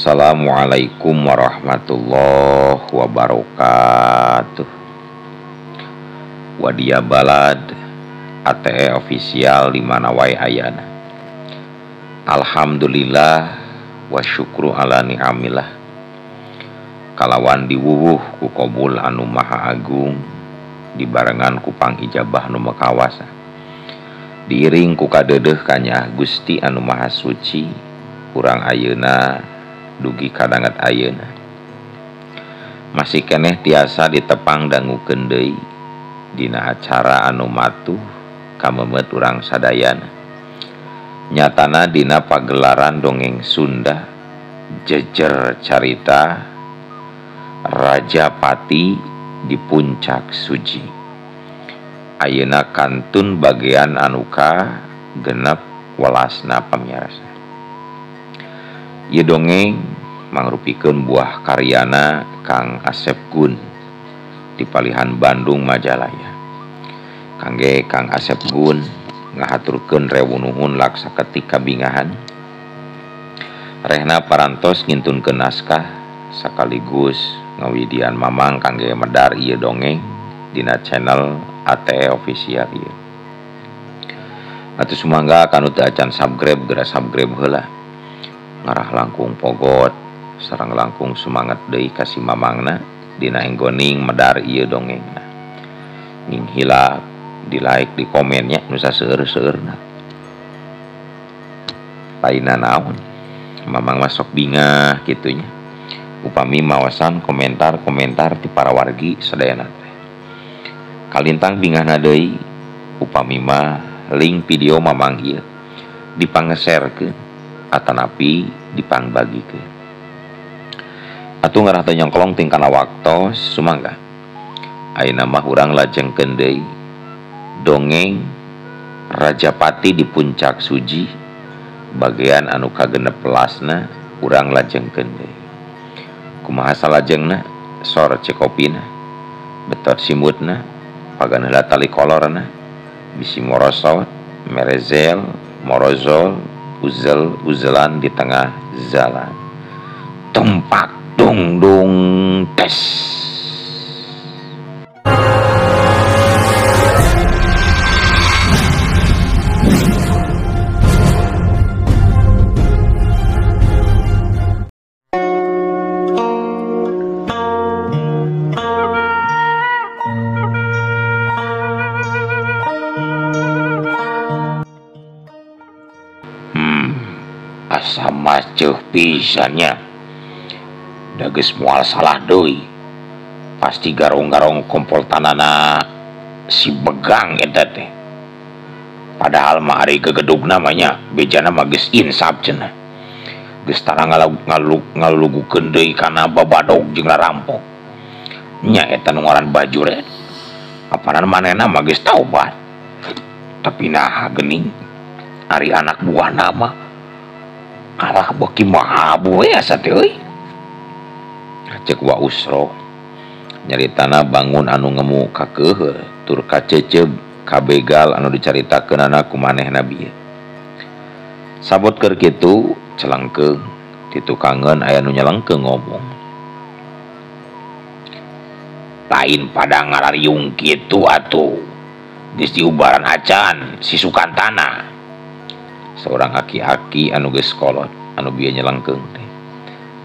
Assalamualaikum warahmatullahi wabarakatuh. Wadia Balad ATE official di mana wae ayana. Alhamdulillah wa syukru ala ni'amillah. Kalawan diwuwuh ku qabul anu maha agung dibarengan ku pangijabah nu makawasa. Diiring ku kadeudeuh kanya Gusti anu maha suci urang ayeuna dugi kadanget ayeuna. Masih keneh tiasa ditepang dangukeun deui dina acara anu matuh kamemet urang sadayana. Nyatana dina pagelaran dongeng Sunda jejer carita Rajapati di Puncak Suji. Ayeuna kantun bagian anu ka genep welasna pamiarsa. Ieu dongeng mangrupikeun buah karyana Kang Asep Gun di Palihan Bandung Majalaya. Kangge Kang Asep Gun ngahaturkeun rewu nuhun laksa ketika bingahan. Rehna parantos ngintunkeun naskah sekaligus ngawidian mamang kangge medar ieu dongeng dina channel ATE official ieu. Atuh sumangga kanu teu acan subscribe geura subscribe heula. Ngarah langkung pogot sareng langkung sumanget deui ka si mamangna dina enggoning medar ieu dongengna. Ning hilap di like di komennya nu saseueur-seueurna. Lainna naon mamang masuk bingah kitunya. Upami mawasan komentar-komentar ti para wargi sadayana teh. Kalintang bingahna deui upami mah link video mamang ieu dipangeserkeun atanapi dipangbagikeun. Atuh ngarah teu nyongklong ting kana waktos sumangga. Ayeuna mah urang lajengkeun deui dongeng Rajapati di Puncak Suji bagian anu kagenep welasna urang lajengkeun deui. Kumaha salajengna sor cekopina betot simutna pagan heula tali kolorna bisi morosot merezel morozol uzel uzelan di tengah jalan tumpak dung dung tes. Asa maceuh pisannya da geus moal salah deui pasti garong-garong kompoltanana si begang eta teh. Padahal mah ari gegedugna mah nya bejana mah geus insaf cenah, geus tara ngalugukeun deui kana babadog jeung rarampok nya eta nu ngaran bajuret. Apanan manehna mah geus taubat, tapi naha geuning ari anak buahna mah kalah beuki mahabu we asa teh euy. Cek Wa Usro nyaritana bangun anu ngemu kakeuheuh tur kaceceub kabegal anu dicaritakeunana ku manehna bieu. Sabot keur kitu celengkeung ditukangeun aya nu nyelengkeung ngomong. Lain pada ngarariung kitu atuh geus diubaran acan si Sukantana. Seorang aki-aki anu geus kolot anu bieu nyelengkeung teh.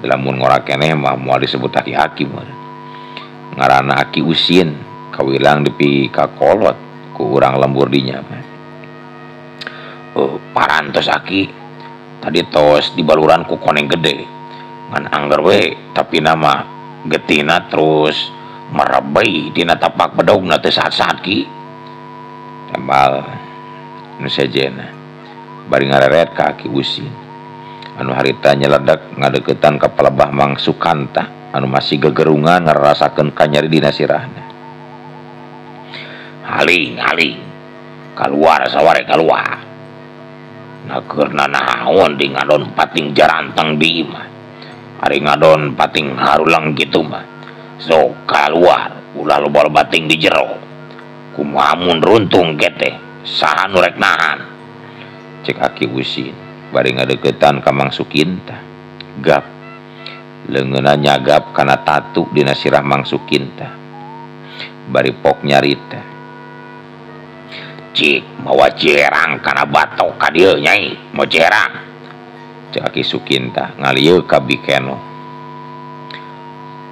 Lamun ngora keneh mah moal disebut aki-aki mah. Ngaranna Aki Usin kawilang depi ka kolot ku urang lembur dinya mah. Parantos aki tadi tos dibaluran ku koneng gede ngan angger we tapi nama getina terus merebei dina tapak bedogna teh saat-saat ki. Tembal nu sejena bari ngareret ka Aki Usin anu harita nyeledak ngadeukeutan ka palebah Mang Sukanta anu masih gegerungan ngarasakeun kanyari dina sirahna. Haling haling kaluar saware kaluar na keur nanaon di ngadon pating jarantang di imah ari ngadon pating harulang kitu mah sok kaluar ulah loba-loba ting di jero kumaha mun runtung kete saha nu rek nahan. Cek Aki Usin bari ngadeukeutan ka Mang Sukinta. Gap. Leungeunna nyagap kana tatu dina sirah Mang Sukinta. Bari pok nyarita. Cik mawa ciherang kana batok ka dieu nyai, mau ciherang. Cek Aki Sukinta ngalieu ka Bikeno.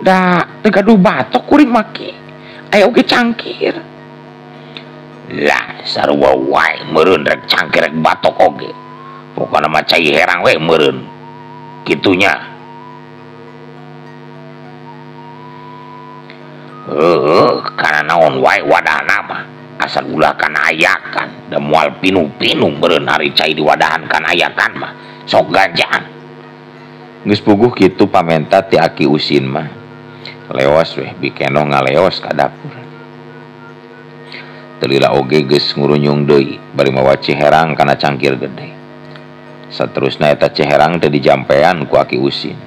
Da teu gaduh batok kuring maki. Aya oge cangkir. Lah sarua wae meureun rek cangkir rek batok oge. Pokona mah cai herang we meureun. Kitunya. Heuh, kana naon wae wadahna mah asal ulah kana ayakan da moal pinuh-pinuh meureun ari cai diwadahan kana ayakan mah sok ganjaan. Geus puguh kitu pamenta ti Aki Usin mah. Leos weh Bikeno ngaleos ka dapur. Teu lila oge geus ngurunyung deui bari mawa ciherang kana cangkir gede. Saterusna eta ciherang teh dijampean ku Aki Usin.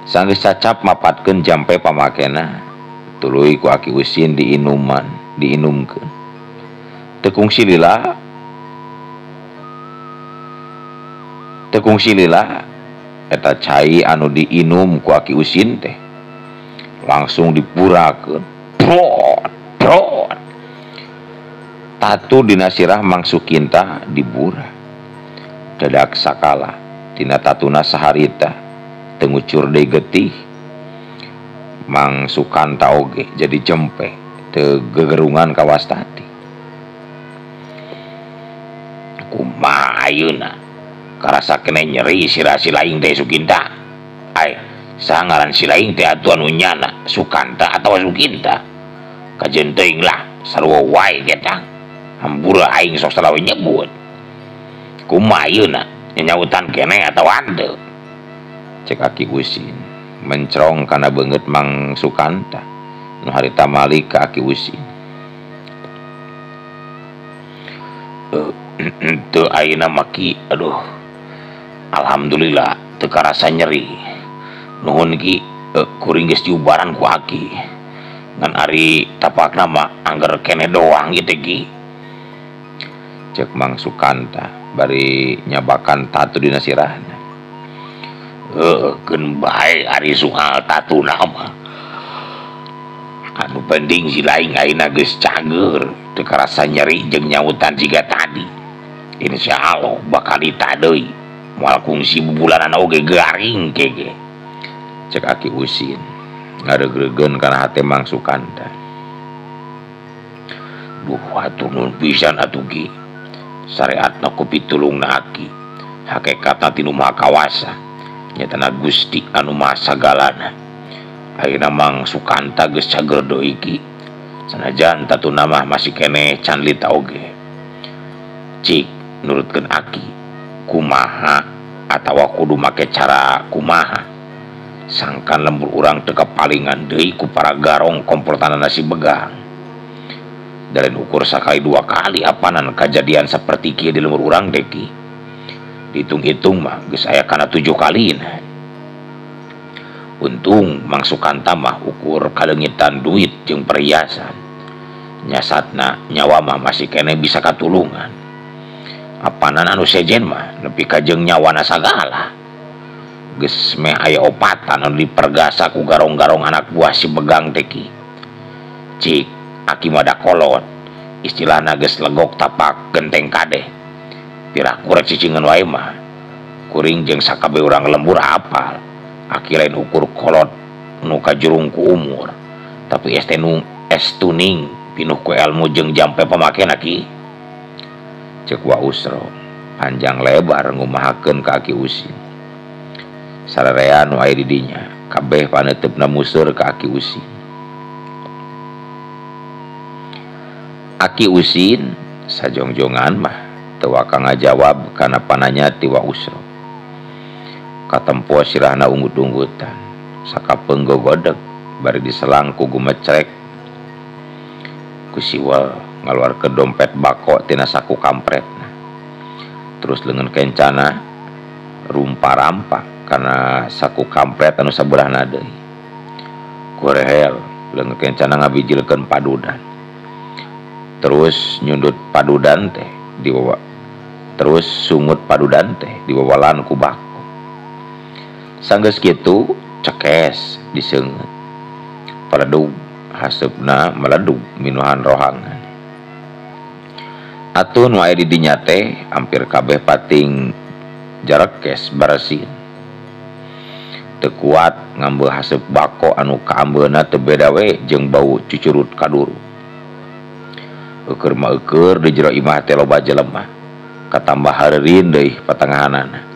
Sanggeus cacap mapatkeun jampe pamakena. Tuluy ku Aki Usin diinuman, diinumkeun. Teu kungsi lila eta cai anu diinum ku Aki Usin teh langsung dipurakeun. Prot, prot. Tatu dina sirah Mang Sukinta dibura. Dadak sakala tina tatuna saharita teu ngucur deui getih. Mang Sukanta oge jadi jempe teu gegerungan ka wastati. Kumaha ayeuna karasa kene nyeri sirah si laing teh Sukinta. Ai saha ngaran si laing teh atuh anu nyana Sukanta atawa Sukinta. Kajeun teuing lah sarua wae getang. Hampura aing sok salawe nyebut. Kumaha ayeuna nyanyautan kene atawa henteu? Cek Aki Usin mencrong kana beungeut Mang Sukanta nu harita malik ka Aki Usin. Teu ayeuna mah ki, aduh. Alhamdulillah teu karasa nyeri. Nuhun ki kuring geus diubaran ku Aki. Ngan ari tapakna mah angger kene doang ieu teh ki. Cek Mang Sukanta bari nyabakan tatu dina sirahna. Heuh, keun bae ari soal tatuna mah. Anu penting si laing ayeuna geus cager, teu karasa nyeri jeung nyautan siga tadi. Insyaallah bakal dita deui. Moal kungsi bubulanan oge garing kege. Cek Aki Usin ngareugregeun kana hate Mang Sukanta. Duh hatur nuhun pisan atuh ki. Sareatna ku pitulungna Aki. Hakekatna ti nu Maha Kawasa. Nyatana Gusti anu Maha Sagalana. Ayeuna Mang Sukanta geus cager deui ki. Sanajan tatuna mah masih keneh can lita oge. Cik nurutkeun Aki kumaha atawa kudu make cara kumaha. Sangkan lembur urang teu kapalingan deui ku para garong komportanana si Begang. Daren ukur sakali dua kali apanan kajadian saperti kieu di lembur urang teh ki. Dihitung-hitung mah geus aya kana 7 kalina. Untung Mang Sukanta mah ukur kaleungitan duit jeung perhiasan. Nyasatna nyawa mah masih keneh bisa katulungan. Apanan anu sejen mah nepi ka jeung nyawana sagala. Geus meh aya opatan anu dipergasa ku garong-garong anak buah si Begang teh ki. Cik Aki mah da kolot, istilahna geus legok tapak genteng kadeh. Piraku rek cicingeun wae mah kuring jeung sakabeh urang lembur apal. Aki lain ukur kolot nu kajurung ku umur, tapi es tuning pinuh ku ilmu jeung jampe pamakena ki. Cek Wa Usro panjang lebar ngumahakeun ka Aki Usin. Sararea nu aya di dinya kabeh paneuteup museur ka Aki Usin. Aki Usin sajongjongan mah teu waka ngajawab kana pananya ti Wa Usro. Katempo sirahna unggut-unggutan, sakapeung gogodeg bari diselang ku gumecrek. Ku siwel ngaluarkeun dompet bako tina saku kampretna. Terus leungeun kencana rumpa-rampa kana saku kampret anu sabeurahna deui. Ku rehel leungeun kencana ngabijilkeun padudan. Terus nyundut padudan teh diwawa. Terus sungut padudan teh diwawalan ku bako. Sanggeus kitu cekes diseungeut paledug haseupna meledug minuhan rohangan. Atuh nu aya di dinya teh hampir kabeh pating jarekes baresin. Teu kuat ngambil haseup bako anu kaambeuna teu beda we jeung bau cucurut kaduru. Eueur mah eueur di jero imah teh loba jelema. Katambah hareureun deui patengahanana.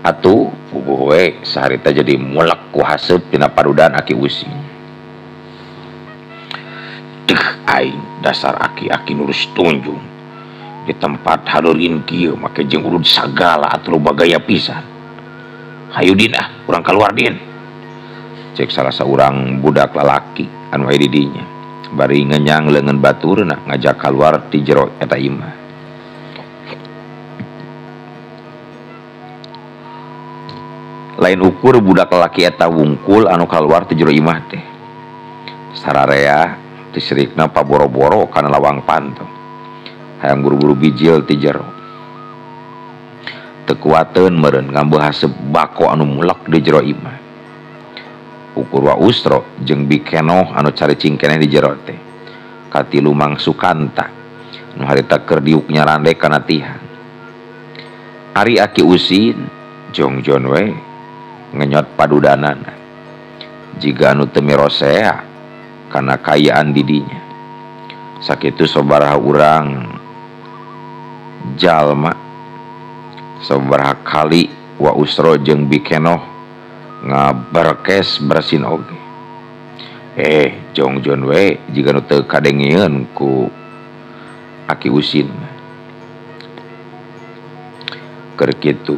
Atuh puguh we saharita jadi mulek ku haseup tina padudan Aki Usin. Teuh aing dasar aki-aki nurus tunjung. Di tempat halurin kieu make jeung urut sagala atuh loba gaya pisan. Hayu din ah, urang kaluar din. Cek salah saurang budak lalaki anu aya di dinya. Bari ngenyang leungeun baturna ngajak kaluar ti jero eta imah. Lain ukur budak lalaki eta wungkul anu kaluar ti jero imah teh. Sararea tisirikna paboro-boro kana lawang panto. Hayang buru-buru bijil ti jero. Teu kuateun meureun ngambeul haseup bako anu mulek di jero imah. Ukur wa Usro jeung Bikenoh anu caricing keneh di jero teh. Katilu Mang Sukanta nu harita keur diuk nyarande kana tihan. Ari Aki Usin jongjon we ngenyot padudanana. Jiga anu teu mirosea kana kayaan di dinya. Sakitu sabaraha urang jalma sabaraha kali wa Usro jeung Bikenoh ngaberkes bersin oge. Jongjon we jiga nu teu kadengeun ku Aki Usin. Keur kitu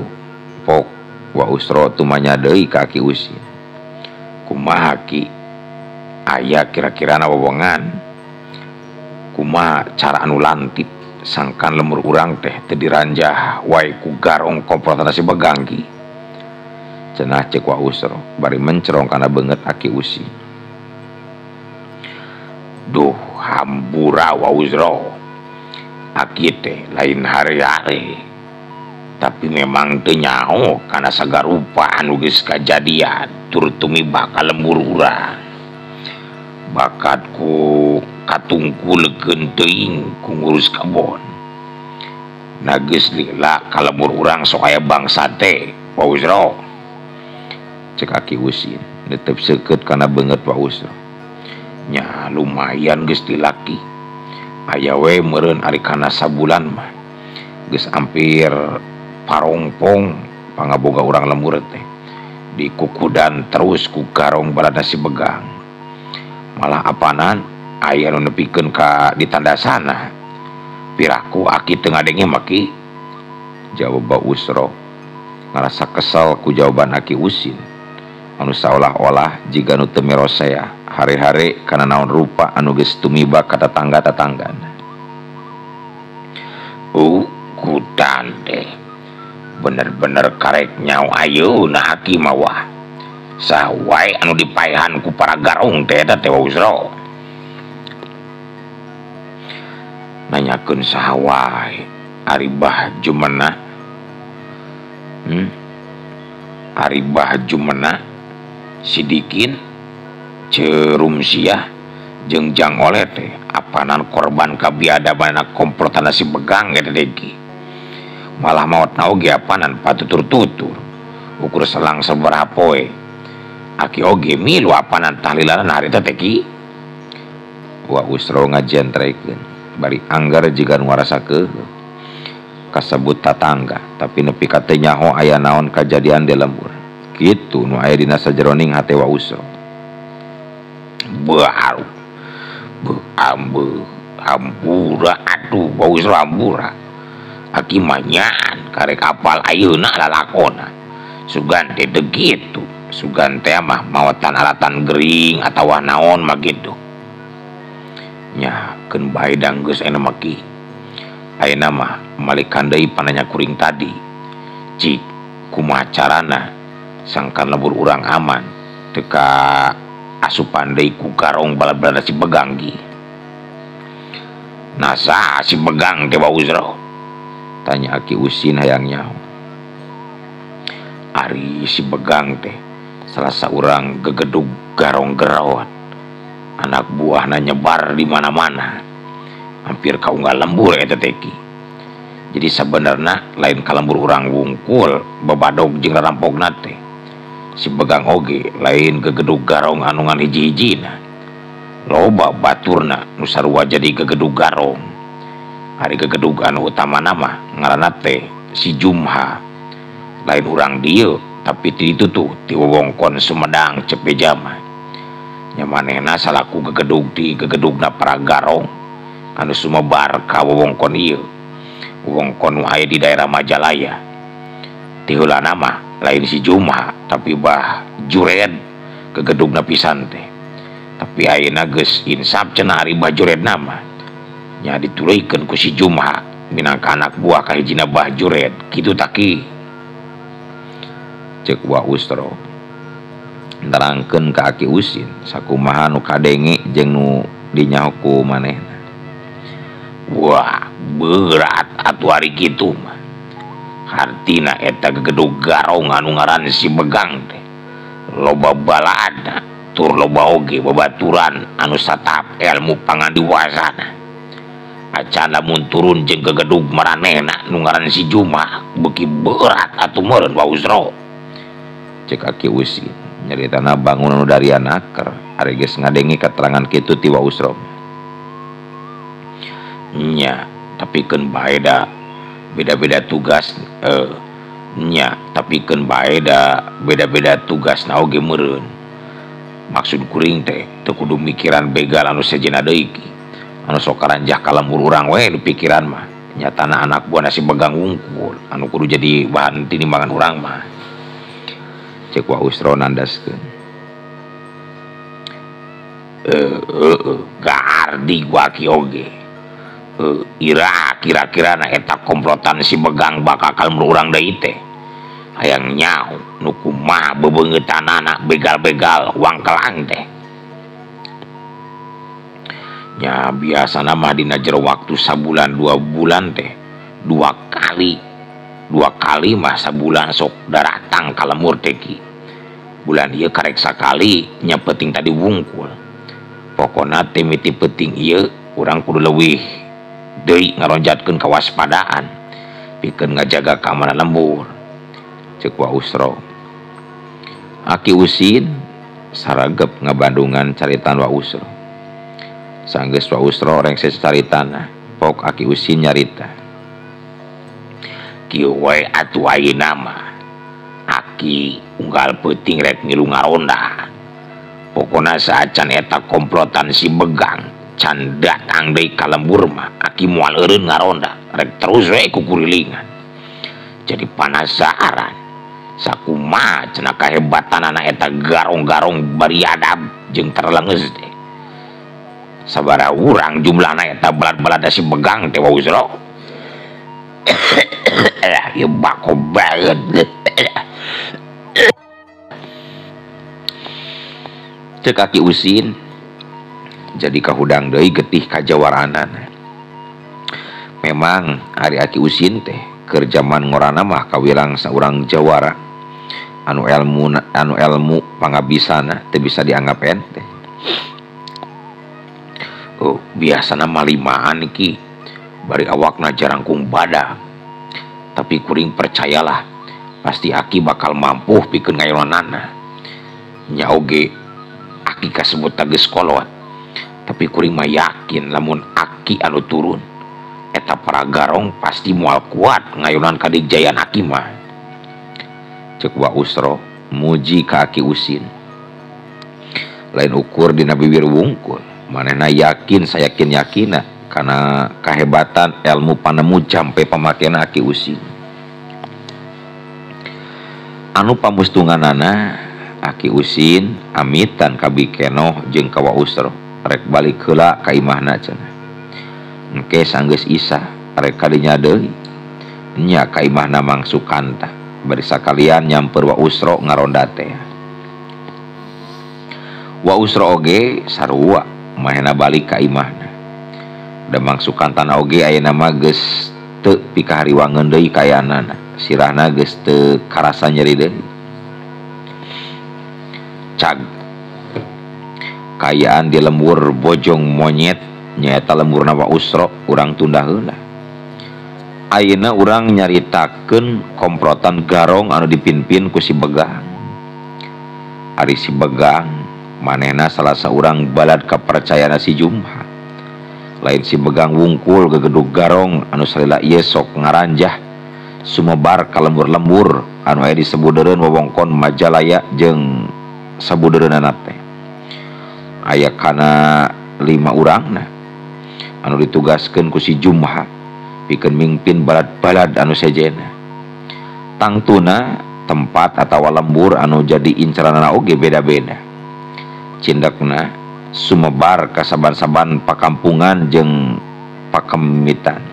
pok wa Usro tumanya deui ka Aki Usin. Kumaha Ki? Aya kira-kirana wewongan. Kumaha cara anu lantip sangkan lemur urang teh teu diranjah wae ku garong komplotan si Begang ki. Cenah cek wa Usro bari mencerong kana beungeut Aki Usin. Duh hampura wa Usro. Aki teh lain hare-hare. Tapi memang teu nyaho kana sagarupa anu geus kajadian tur tumiba ka lembur urang. Bakat ku katungkulekeun teuing ku ngurus kebon. Na geus lila ka lembur urang sok aya bangsa teh wa Usro. Cek Aki Usin netep seukeut kana beungeut wa Usro. Nya lumayan geus dilaki. Aya we meureun ari kana sabulan mah. Geus hampir parongpong pangaboga urang lembur teh. Dikukudan terus ku garong balada si Begang. Malah apanan aya nu nepikeun ka ditandasana. Piraku aki teu ngadenge maki. Jawab Wa Usro ngarasa kesel ku jawaban Aki Usin anu saolah-olah jiga nu teu mirosea hare-hare kana naon rupa anu geus tumiba ka tatangga-tatanggana. Kudan teh bener-bener karek nyawa ayeuna aki mah wah. Saha wae anu dipaehan ku para garong teh eta teh Wa Usro. Nanyakeun saha wae ari Bah Jumena. Ari Bah Jumena Sidikin Cerumsiah jeung Jang Oleh teh apanan korban kabiadabanana komplotan si Begang eta teh ki. Malah maotna oge apanan patutur-tutur ukur selang sabaraha poe. Aki oge milu apanan tahlilanan harita teh ki. Wa Usro ngajentrekeun bari anggar jiga nu ngarasa keuheuh kasebut tatangga tapi nepi ka teu nyaho aya naon kajadian di lembur. Kitu nu aya dina sajeroning hate Wa Usro. Baru hampura atuh Wa Usro hampura. Aki mah nyaan karek apal ayeuna lalakona. Sugan teh teu kitu. Sugan teh mah maotan alatan gering atawa naon mah kitu. Nya keun bae dang geus ayeuna mah ki. Ayeuna mah malikan deui pananya kuring tadi. Cik kumaha carana sangkan lembur urang aman teu ka asupan deui ku garong bala-bala si Begang ki. Nah saha si Begang teh Wa Usro? Tanya Aki Usin hayang nyaho. Ari si Begang teh Salah saurang gegedug garong gerawat. Anak buahna nyebar di mana-mana. Hampir ka unggal lembur eta teh ki. Jadi sabenerna lain ka lembur urang wungkul babadog jeung rarampokna teh. Si Begang oge lain gegedug garong anu ngan hiji-hijina. Loba baturna nu sarua jadi gegedug garong. Ari gegedug anu utamana mah ngaranna teh si Jumha. Lain urang dieu tapi ti ditu tuh ti wewengkon Sumedang cep beja mah. Nya manehna salaku gegedug ti gegedugna para garong anu sumebar ka wewengkon ieu. Wewengkon nu aya di daerah Majalaya. Ti heulana mah lain si Jumha tapi Bah Jured gegedugna pisan teh. Tapi ayeuna geus insaf cenah ari Bah Juredna mah. Nya dituluykeun ku si Jumha minangka anak buah kahijina Bah Jured kitu taki. Ceuk Wa Usro nerangkeun ka Aki Usin sakumaha nu kadenge jeung nu dinyaho ku manehna. Wah, berat atuh ari kitu mah. Hartina eta gegedug garong anu ngaran si Begang teh. Loba balaadna tur loba oge babaturan anu satap ilmu pangandiwasana. Acan lamun turun jeung gegedug maranehna nu ngaran si Jumha beuki berat atuh meureun Wa Usro. Cek Aki Usin nyaritana bangun anu darian aker ari geus ngadenge keterangan kitu ti Wa Usro. Nya tapi keun bae da beda-beda tugas nya tapi keun bae da beda-beda tugas na oge meureun. Maksud kuring teh teu kudu mikiran begal anu sejenna deui ki. Anu sok karanjah ka lembur urang we nu pikiran mah. Nyatana anak buahna si Begang wungkul anu kudu jadi bahan tinimbangan urang mah. Cek Wa Usro nandaskeun. Gaardi gua ki oge. Ira kira-kira na eta komplotan si Begang bakal ka lembur urang deui teh. Hayang nyaho nu kumaha bebeungeutanana begal-begal wangkelang teh. Nya biasana mah dina jero waktu sabulan 2 bulan teh 2 kali. 2 kali mah sabulan sok daratang ka lembur teh ki. Bulan ieu karek sakali nya peuting tadi wungkul. Pokona teh miti peuting ieu urang kudu leuwih deui ngaronjatkeun kawaspadaan pikeun ngajaga keamanan lembur. Ceuk Wa Usro. Aki Usin saragep ngabandungan caritan Wa Usro. Sanggeus Wa Usro rengse caritana, pok Aki Usin nyarita. Kieu we atuh ayeuna mah. Aki unggal peuting rek milu ngaronda. Pokona saacan eta komplotan si Begang can datang deui ka lembur mah aki moal eureun ngaronda, rek terus we kukurilingan. Jadi panasaran sakumaha cenah kahebatanana eta garong-garong bariadab jeung terlengeus teh. Sabaraha urang jumlahna eta balad-balada si Begang teh Wa Usro. Ieu bako banget. Ceuk Aki Usin jadi kahudang deui getih kajawaranana. Memang ari Aki Usin teh keur jaman ngorana mah kawilang saurang jawara anu ilmu pangabisana teu bisa dianggap ente. Oh, biasana mah limaan ki bari awakna jarangkung badak. Tapi kuring percayalah pasti Aki bakal mampu pikeun ngayonanana. Nya oge Aki kasebut geus kolot. Tapi kuring mah yakin lamun Aki anu turun eta para garong pasti moal kuat ngayonan kadijayaan Aki mah. Ceuk Wa Usro muji ka Aki Usin. Lain ukur dina bibir wungkul, manehna yakin sayakin-yakina kana kahebatan ilmu panemu jampe pamakena Aki Usin. Anu pamustunganana Aki Usin amitan ka Bikenoh jeung ka Wa Usro rek balik heula ka imahna cenah. Engke sanggeus isah rek kadinya deui nya ka imahna Mang Sukanta bari sakalian nyamper Wa Usro ngaronda teh. Wa Usro oge sarua manehna balik ka imahna. Da Mang Sukantana oge ayeuna mah geus teu pikahariwangeun deui kayanana, sirahna geus teu karasa nyeri deui. cag kayaan di lembur Bojong Monyet nyaeta lemburna Wa Usro urang tunda heula. Ayeuna urang nyaritakeun komplotan Garong anu dipimpin ku si Begang. Ari si Begang manehna salah saurang balad kapercayaan si Jumha. Lain si Begang wungkul gegedug Garong anu salila ieu sok ngaranjah sumebar ka lembur-lembur anu aya di sabudeureun wewengkon Majalaya jeung sabudeureunana teh. Aya kana 5 urangna anu ditugaskeun ku si Jumha pikeun mingpin balad-balad anu sejena. Tangtuna tempat atawa lembur anu jadi incaranana oge beda-beda. Cindekna sumebar ka saban-saban pakampungan jeung pakemitan.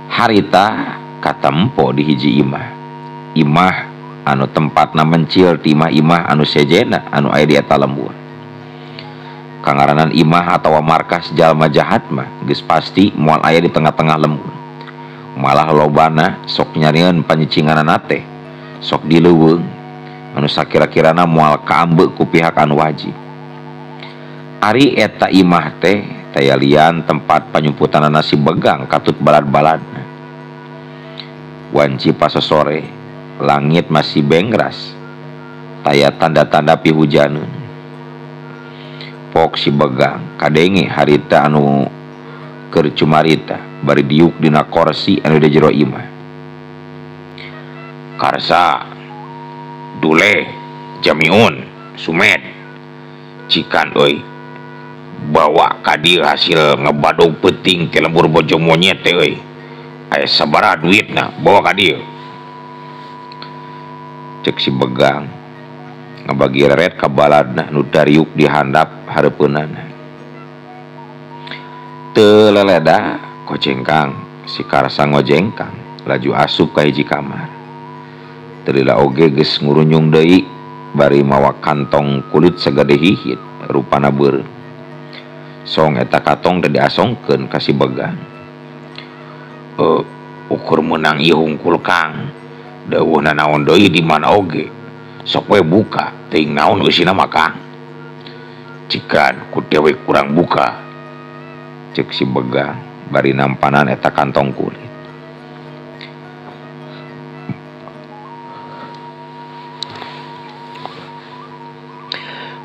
Harita katempo di hiji imah. Imah anu tempatna mencil ti imah-imah anu sejena anu aya di eta lembur. Kangaranan imah atawa markas jalma jahat mah geus pasti moal aya di tengah-tengah lembur. Malah lobana sok nyarieun panyicinganana teh sok di leuweung anu sakira-kirana moal kaambe ku pihak anu wajib. Ari eta imah teh taya lian tempat panyumputanana si Begang katut balad-baladna. Wanci pasosore langit masih bengras taya tanda-tanda pihujaneun. Pok si Begang kadenge harita anu keur cumarita bari diuk dina korsi anu di jero imah. Karsa, Dule, Jamiun, Sumed, cikan euy bawa ka dieu hasil ngebadog peuting ti lembur Bojong Monyet teh euy. Aya sabaraha duitna bawa ka dieu. Cek si Begang ngabagi reret ka baladna nu dariuk di handap hareupeunana. Teu leleda kocengkang si Karsa ngojengkang laju asup ka hiji kamar. Teu lila oge geus ngurunyung deui bari mawa kantong kulit sagede hihit rupana beureum. Song eta katong teh diasongkeun ka si Begang. Ukur meunang ieu hungkul Kang. Deueuhna naon deui di mana oge. Sok we buka teuing naon eusina mah Kang. Cikan ku dewe kurang buka. Cek si Begang bari nampanan eta kantong kulit.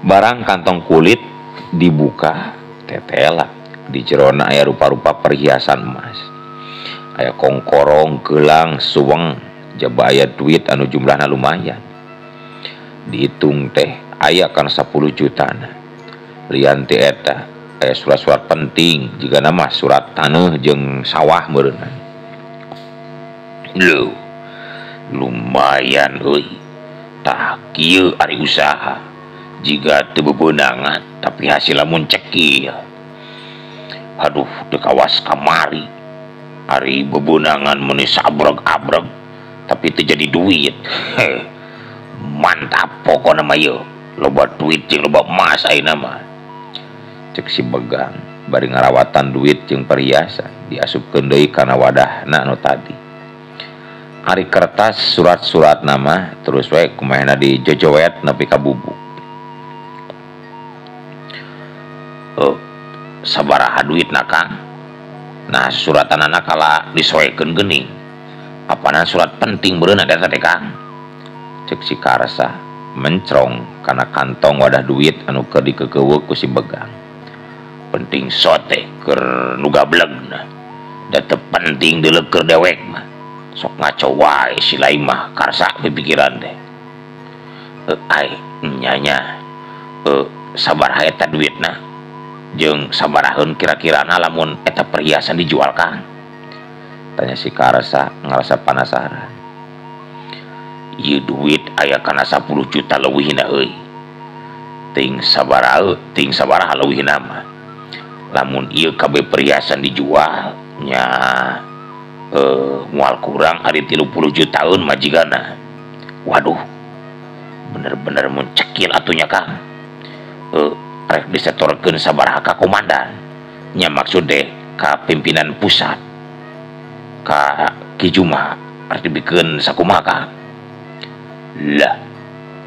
Barang kantong kulit dibuka tetela di jerona aya rupa-rupa perhiasan emas. Aya kongkorong, gelang, suweng, jaba aya duit anu jumlahna lumayan. Dihitung teh aya kana 10 jutana. Lian ti eta aya surat-surat penting jigana mah surat taneuh jeung sawah meureunna. Leuh, lumayan euy. Tah kieu ari usaha. Jiga teu bebeunangan tapi hasilna mun cekil. Aduh, teu kawas kamari. Ari bebeunangan meuni sabreg-abreg tapi teu jadi duit. Mantap pokona mah ieu. Loba duit jeung loba emas ayeuna mah. Cek si Begang bari ngarawatan duit jeung perhiasan diasupkeun deui kana wadahna anu tadi. Ari kertas surat-surat nama terus we kumahna dijojowet nepi ka bubuk. Sabaraha duitna Kang? Nah suratanana kala disoekeun geuning. Apana surat penting beureunna eta teh Kang? Cek si Karsa mencrong kana kantong wadah duit anu keur dikeukeuweuk ku si Begang. Penting sote keur nu gablegna. Da teu penting deuleu keur dewek mah. Sok ngaco wae si lain mah Karsa pipikiran teh. Ai nya sabaraha eta duitna? Jeung sabaraheun kira-kirana lamun eta perhiasan dijual Kang? Tanya si Karsa ngarasa penasaran. Ieu duit aya kana 10 juta leuwihna euy. Ting sabaraha, ting sabaraha leuwihna mah. Lamun ieu kabeh perhiasan dijual nya moal kurang ari 30 jutaeun majigana. Waduh, bener-bener mun cekil atunya Kang. Rek disetorkeun sabaraha ka komandan. Nya maksud deh ka pimpinan pusat ka Ki Juma rek dibikeun sakumaha Kang? Lah,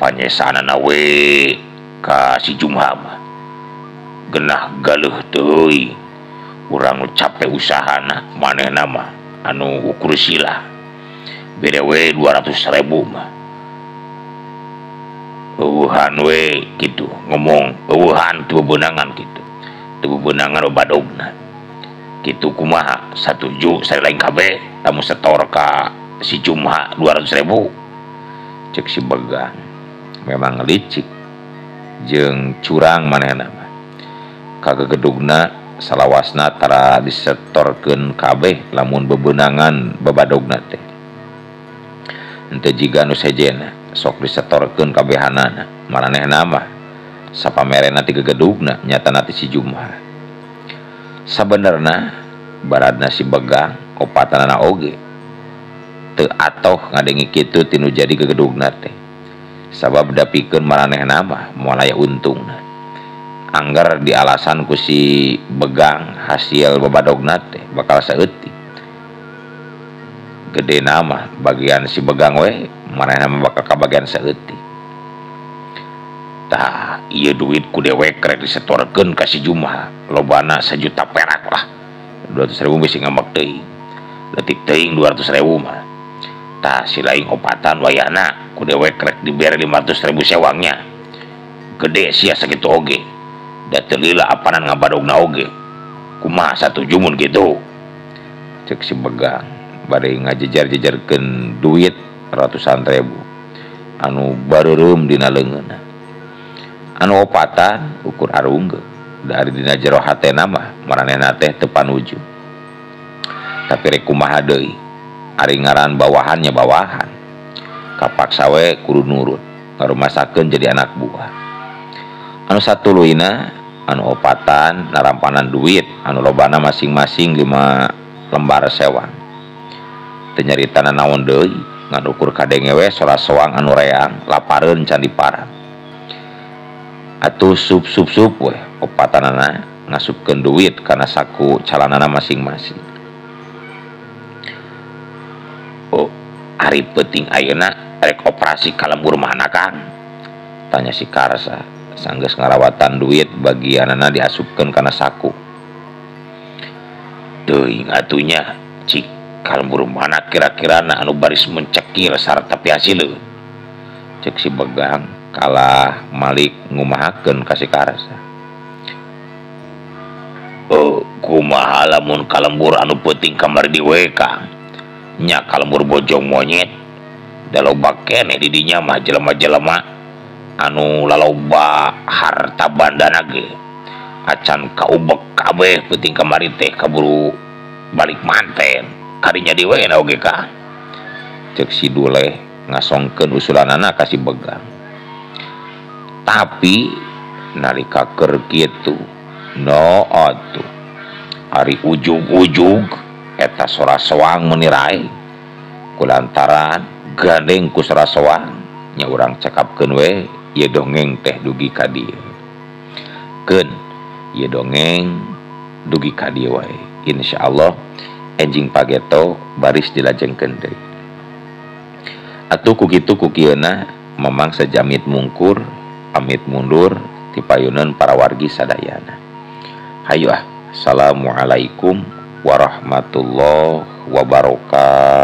Panyesaanana we ka si Jumha mah genah galeuh teuing urang nu capek usahana manehna mah anu ukur sila bere we 200.000 mah eueuhan we kitu ngomong eueuhan teu bebenangan kitu teu bebenangan badogna kitu kumaha satuju sari lain kabeh lamun setor ka si Jumha 200.000 cek si Begang memang licik jeung curang manehna mah kagegedugna salawasna tara disetorkeun kabeh lamun bebenangan babadogna teh henteu jiga nu sejena sok disetorkeun kabehanana maranehna mah sapamerena ti gegedugna nyatana ti si Jumha sabenerna baradna si Begang opatanana oge teu atoh ngadengi kitu tinu jadi gegedugna teh sabab dapikeun maranehna mah moal aya untungna anggar di alasan ku si Begang hasil babadogna teh bakal saeutik gede nama bagian si Begang we manehna mah bakal kabagian saeutik tah ieu duit ku dewek rek disetorkeun ka si Jumha lobana 1 juta perak lah 200.000 bisi ngambek teuing leutik teuing 200.000 mah tah si laing opatan wayahna ku dewek rek dibere 500.000 sewangnya gede sia sakitu oge da teu lila apanan ngabadogna oge kumaha satuju mun kitu cek si Begang bari ngajejar-jejarkeun duit ratusan ribu anu bareureum dina leungeunna anu opatan ukur arungge dari dina jero hatena mah maranehna teh teu panuju tapi rek kumaha deui ari ngaran bawahannya bawahan kapaksa we kudu nurut ngarumasakeun jadi anak buah anu satuluyna anu opatan narampanan duit anu lobana masing-masing 5 lembar sewang teu nyaritana naon deui ngan ukur kadenge we sora soang anu reang lapareun can diparang atuh sup sup sup we opatanana ngasupkeun duit kana saku calanana masing-masing. Oh, ari peuting ayeuna rek operasi ka lembur mana Kang? Tanya si Karsa sanggeus ngarawatan duit bagianana diasupkeun kana saku. Teuing atunya cik ka lembur mana kira-kirana anu baris mencekil sarta piasileun. Cek si Begang kalah Malik ngumahakeun ka si Karsa. Oh, kumaha lamun ka lembur anu peuting kamari di we Kang? Nya ka lembur bojong monyet. Da loba keneh di dinya mah jelema-jelema anu laloba harta bandana ge. Acan kaubek kabeh peuting kamari teh kaburu balik manten. Kadinya di we na oge Kang. Cek si Duleh ngasongkeun usulanana ka si Begang. Tapi nalika keur kitu no atuh ari ujug-ujug eta sora soang meuni rae kulantaran gandeng ku sora soang nya urang cekapkeun we ieu dongeng teh dugi ka dieu keun ieu dongeng dugi ka dieu wae insyaallah enjing pageto baris dilajengkeun deui atuh ku kitu ku kieuna mamang sajamit mungkur amit mundur tipayuneun para wargi sadayana. Hayu ah, assalamualaikum warahmatullahi wabarakatuh.